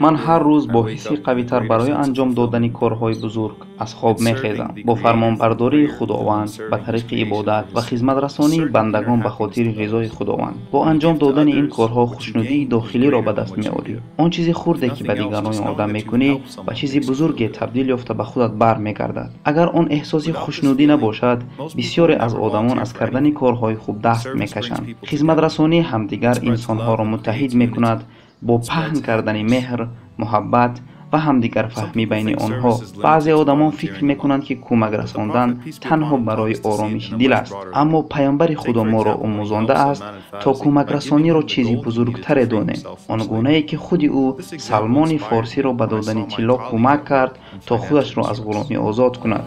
Ман ҳар рӯз бо ҳисси қавитар барои анҷом додани корҳои бузург аз хоб мехезам. Бо фармонбардории Худованд ба тариқи ибодат ва хизматрасонии бандагон ба хотири ризои Худованд. Бо анҷом додани ин корҳо хушнудии дохилиро ба даст меорӣ. Он чизи хурде ки ба дигарон ёрдам мекунӣ, ба чизи бузурге табдил ёфта ба худат бармегардад. Агар он эҳсоси хушнудӣ набошад, бисёре аз одамон аз кардани корҳои хуб даст мекашанд. Хизматрасонии ҳамдигар инсонҳоро муттаҳид мекунад бо паҳн кардани меҳр, муҳаббат ва ҳамдигарфаҳмӣ байни онҳо. Баъзе одамон фикр мекунанд, ки кӯмак расондан танҳо барои оромиши дил аст, аммо Паёмбари Худо моро омӯзондааст, то кӯмакрасониро чизи бузургтаре донем, он гунае ки худи ӯ Салмони Форсиро ба додани тилло кӯмак кард, то худашро аз ғуломӣ озод кунад.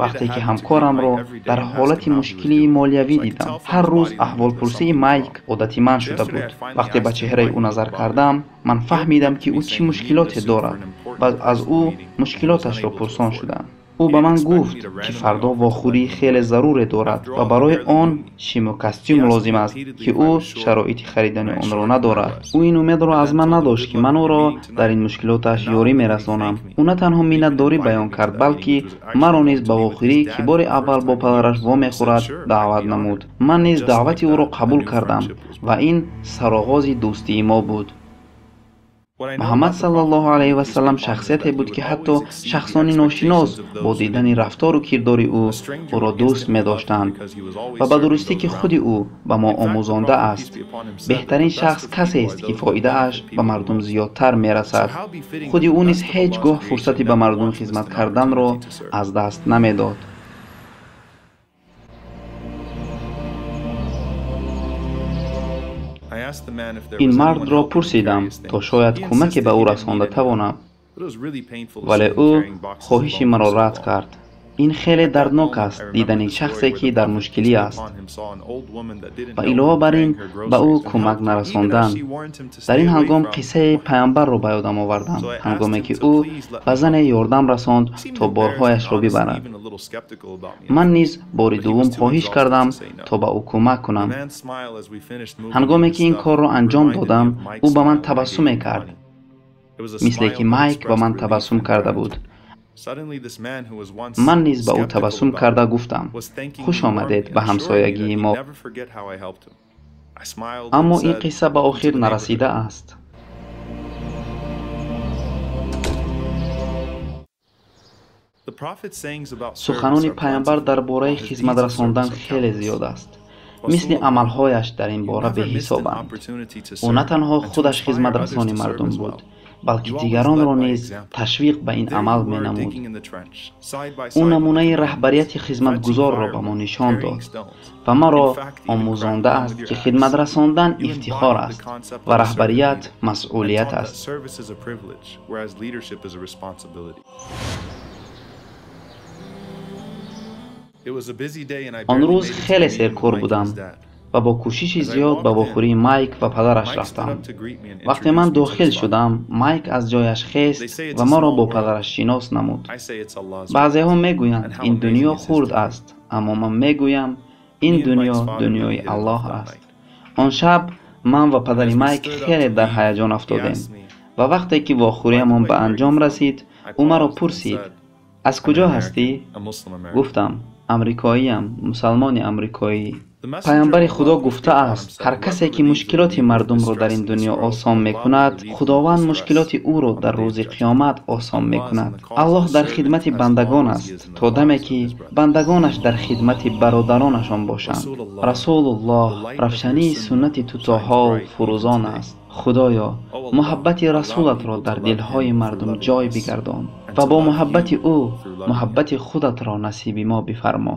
Вақте ки ҳамкорамро дар ҳолати мушкилии молиявӣ дидам, ҳар рӯз аҳволпурсии Майк одати ман шуда буд. Вақте ба чеҳраи ӯ назар кардам, ман фаҳмидам, ки ӯ чӣ мушкилоте дорад ва аз ӯ мушкилоташро пурсон шудам. Ӯ ба ман гуфт, ки фардо вохӯрии хеле заруре дорад ва барои он шиму костюм лозим аст, ки ӯ шароити харидани онро надорад. Ӯ ин умедро аз ман надошт, ки ман ӯро дар ин мушкилоташ ёрӣ мерасонам. Ӯ на танҳо миннатдорӣ баён кард, балки маро низ ба вохӯрӣ, ки бори аввал бо падараш вомехӯрад, даъват намуд. Ман низ даъвати ӯро қабул кардам ва ин сароғози дӯстии мо буд. Муҳаммад саллаллоҳу алайҳи васаллам шахсияте буд, ки ҳатто шахсони ношинос бо дидани рафтору кирдори ӯ ӯро дӯст медоштанд ва ба дурустӣ, ки худи ӯ ба мо омӯзондааст. Беҳтарин шахс касест, ки фоидааш ба мардум зиёдтар мерасад. Худи ӯ низ ҳеҷ гоҳ фурсати ба мардум хизмат карданро аз даст намедод. Ин мардро пурсидам, то шояд кӯмаке ба ӯ расонда тавонам, вале ӯ хоҳиши маро рад кард. Ин хеле дарднок аст, дидани шахсе, ки дар мушкилӣ аст ва илова бар ин ба ӯ кӯмак нарасондан. Дар ин ҳангом қиссаи паёмбарро ба ёдам овардам, ҳангоме ки ӯ ба зане ёрдам расонд, то борҳояшро бибарад. Ман низ бори дуввум хоҳиш кардам, то ба ӯ кӯмак кунам. Ҳангоме ки ин корро анҷом додам, ӯ ба ман табассуме кард, мисле ки Майк ба ман табассум карда буд. Ман низ ба ӯ табассум карда гуфтам: «Хуш омадед ба ҳамсоягии мо». Аммо ин қисса ба охир нарасидааст. Суханони паёмбар дар бораи хизмат расондан хеле зиёд аст. Мисли амалҳояш дар ин бора беҳисобанд. Ӯ на танҳо худаш хизматрасони мардум буд, балки дигаронро низ ташвиқ ба ин амал менамуд. Ӯ намунаи раҳбарияти хизматгузорро ба мо нишон дод ва маро омӯзондааст, ки хидмат расондан ифтихор аст ва раҳбарият масъулият аст. Он рӯз хеле серкор будам ва бо кӯшиши зиёд ба вохӯрии Майк ва падараш рафтам. Вақте ман дохил шудам, Майк аз ҷояш хест ва маро бо падараш шинос намуд. Баъзеҳо мегӯянд, ин дунё хурд аст, аммо ман мегӯям, ин дунё дунёи Аллоҳ аст. Он шаб ман ва падари Майк хеле дар ҳаяҷон афтодем ва вақте ки вохӯриямон ба анҷом расид, ӯ маро пурсид: «Аз куҷо ҳастӣ?» Гуфтам: «Амрикоиям, мусалмони амрикоӣ». Паёмбари Худо гуфтааст: ҳар касе ки мушкилоти мардумро дар ин дунё осон мекунад, Худованд мушкилоти ӯро дар рӯзи қиёмат осон мекунад. Аллоҳ дар хидмати бандагон аст, то даме ки бандагонаш дар хидмати бародаронашон бошанд. Расулуллоҳ, равшании суннати ту то ҳол фурӯзон аст. Худоё, муҳаббати расулатро дар дилҳои мардум ҷой бигардон ва бо муҳаббати ӯ муҳаббати худатро насиби мо бифармо.